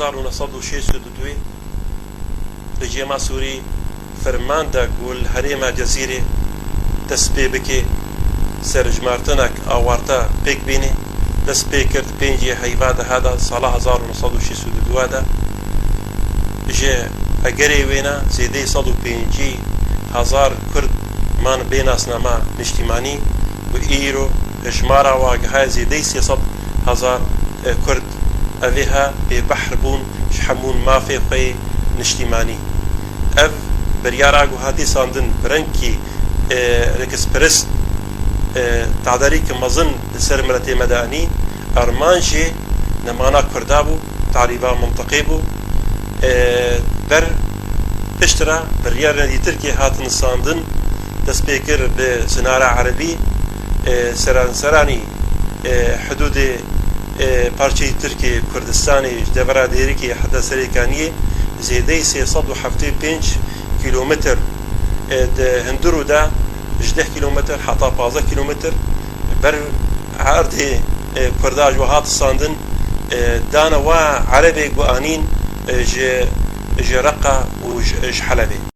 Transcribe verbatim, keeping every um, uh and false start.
Hezar û neh sed û şêst û duyê rejîma Sûrî ferman da ku li herêma Cezîrê dest pê bike, serhilbijartinek awarte pêk bîne, dest pê kir di pêncê heyva deha de sala hezar û neh sed û şêst û du de. Ji egerê wêne zêdeyî sed û pêncî hezar Kurd man bê nasnama niştîmanî û îro jimara wa gihaye zêdeyî sê sed hezar, e, Kurd. Evê he bêbehr bûn ji hemûn mafê xwe yê niştîmanî. Ev biryara ku hatî sandin bi rengkî, e, rêkizperest, e, tadarî ki mezin li ser miletê me de anî, armanc jê nemana Kurda bû, tarîba mintiqê bû. E, ber piştre biryarên dîtir ki hatin sandin, dest pê kir bi zinara erebî, e, seranseranî, e, hidûdê, e, parçeyê Tirkiyê, Kurdistanê, ji devera Dêrikê heta Serê Kaniyê zêdeyî sê sed û heftê û pênc kîlometr, e, di hundir û de ji deh kîlometr heta pazdeh kîlometr ber erdê, e, Kurda ji we hat standin, e, dane wa erebê ku anîn, e, ji, ji Reqa û ji, ji Helebê.